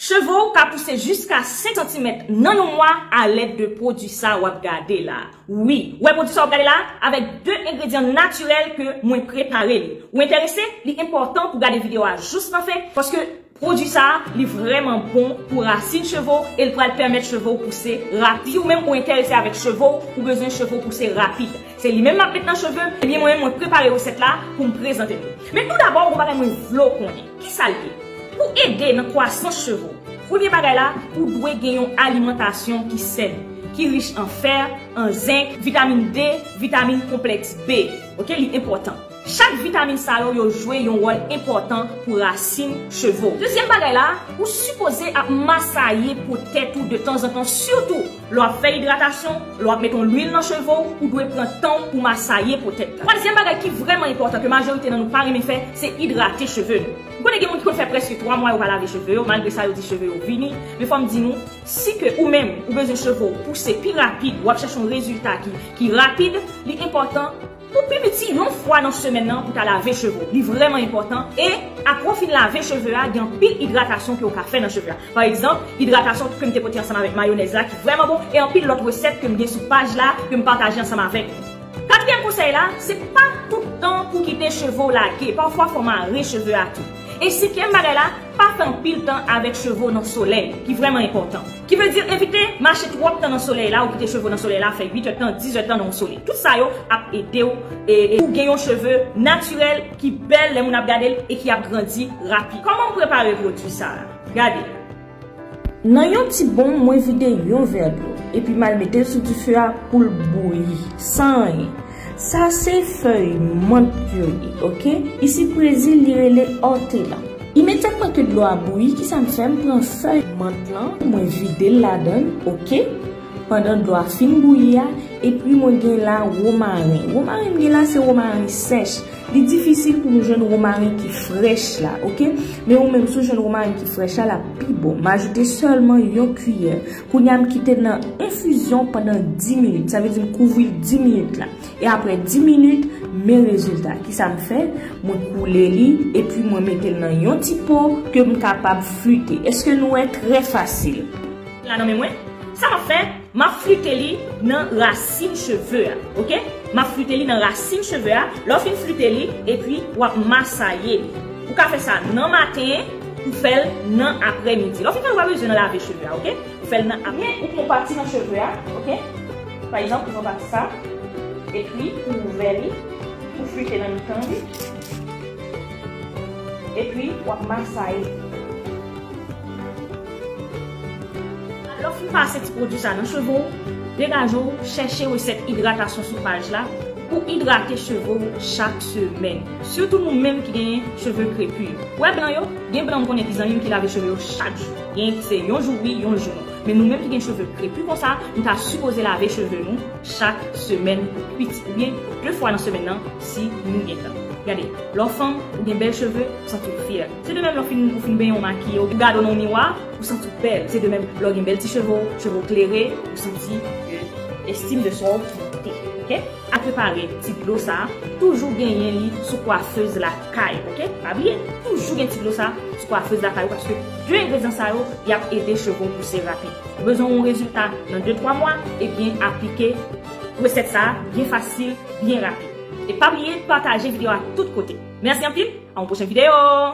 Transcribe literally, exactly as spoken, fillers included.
Cheve w ka pouse jiska senk santimèt nan yon mwa alèd de pwodui sa w ap gade la. Wi, w wè pwodui sa w ap gade la, avèk de engredyan natirèl ke mwen prepare li. Ou enterese? Li enpòtan pou gade videyo a jous nan fen, paske pwodui sa a, li vrèman bon pou rasin cheve w e l pral pèmèt cheve w pouse rapid. Si ou menm ou enterese avèk cheve w, ou bezwen cheve w pouse rapid. Se li menm m ap met nan cheve m, ebyen mwen menm mwen prepare resèt la pou m prezante nou. Men tou dabò, yon bagay mwen vle w konnen. Kisa l ye? Pou ede nan kwasans cheve w, premye bagay la, ou dwe gen yon alimantasyon ki sèn, ki rich an fè, an zenk, vitamin D, vitamin konplèks B. Oke, li enpòtan. Chak vitamin sa yo, yo jwe yon wòl enpòtan pou rasin cheve w. Dezyèm bagay la, ou sipoze ap masaye po tèt ou de tanzantan, sitou lè w ap fè idratasyon, lè w ap met yon lwil nan cheve w, ou dwe pran tan w pou masaye po tèt la. Twazyèm bagay ki vrèman enpòtan ke majorite nan nou pa renmen fè, se idrate cheve nou. M konnen gen moun ki konn fè prèske twa mwa yo pa lave cheve yo, malgre sa yo di cheve yo vini. Men fò m di nou, si ke ou menm, ou bezwen cheve w pouse pi rapid, w ap chèche yon rezilta ki, ki rapid, li enpòtan pou pi piti yon fwa nan semèn nan pou ta lave cheve w. Li vrèman enpòtan. E apre w fin lave cheve a, gen anpil idratasyon ke w ka fè nan cheve a. Pa egzanp, idratasyon ke m te pote ansanm avèk mayonèz la ki vrèman bon, e anpil lòt resèt ke m gen sou paj la ke m pataje ansanm avèk nou. Katriyèm konsèy la, se pa tout tan pou kite cheve w lage. Pafwa fò mare cheve a tou. E senkyèm bagay la, pa fè anpil tan avèk cheve w nan solèy, ki vrèman enpòtan. Ki vle di evite mache twòp tan nan solèy la, ou kite cheve w nan solèy la, fè uit èdtan, diz èdtan nan yon solèy. Tout sa yo ap ede w e, e ou gen yon cheve natirèl ki bèl lè moun ap gade l e ki ap grandi rapid. Kòman m prepare pwodui sa a? Gade. Nan yon ti bon, mwen vide yon vè dlo, epi m al mete l sou dife a pou l bouyi, san anyen. Sa se fèy mant yo ye, oke? Isit Brezil, li rele hortelã. Imedyatman ke dlo a bouyi, kisa m fè? M pran fèy mant lan, mwen vide l ladan l, oke? Pandan dlo a fin bouyi a, epi mwen gen la womaren. Womaren m gen la, se womaren sèch. Li difisil pou nou jwenn womaren ki frèch la, oke? Men ou menm, si w jwenn womaren ki frèch la, l ap pi bon. M ajoute sèlman yon kiyè. Kounye a, m kite l nan enfizyon pandan dis minit. Sa vle di m kouvri l dis minit la. E apre dis minit, men rezilta. Kisa m fè? Mwen koule li, epi mwen mete l nan yon ti po ke m kapab flite. Èske nou wè? Trè fasil. La nan men mwen, sa m ap fè, m ap flite li nan rasin cheve a, oke? M ap flite li nan rasin cheve a. Lè w fin flite li, epi w ap masaye li. Ou ka fè sa nan maten, ou fè l nan aprèmidi. Lè w fin fè l, ou pa bezwen nan lave cheve a, oke? Ou fè l nan ap-, men ou pran pati nan cheve a, oke? Pa egzanp, ou pran pati sa, epi ou ouvè li, ou flite nan mitan li, epi w ap masaye. Lè w fin pase ti pwodui sa nan cheve w, degaje w, chèche resèt idratasyon sou paj la pou idrate cheve w chak semèn. Sitou nou menm ki genyen cheve krepi. Ou wè blan yo? Gen blan m konnen ki zanmi m ki lave cheve yo chak jou. Gen ki se yon jou wi, yon jou non. Men nou menm ki gen cheve krepi konsa, nou ta sipoze lave cheve nou chak semèn pou piti, oubyen de fwa nan semèn nan si nou gen tan. Gade, lè w fanm, ou gen bèl cheve, ou santi w fyè. Se de menm lè w fin, ou fin benyen, w makiye, ou gade w nan yon miwa, ou santi w bèl. Se de menm lè w gen bèl ti cheve w, cheve w klere, ou santi ke estime de soi w monte, oke? Al prepare ti dlo sa a, toujou genyen li sou kwafez lakay, oke? Pa bliye, toujou gen ti dlo sa a sou kwafez lakay ou, paske de engredyan sa yo, y ap ede cheve w pouse rapid. Ou bezwen yon rezilta nan de twa mwa, ebyen aplike resèt sa a byen fasil, byen rapid. E pa bliye pataje videyo a tout kote. Mèsi anpil, a yon pwochen videyo!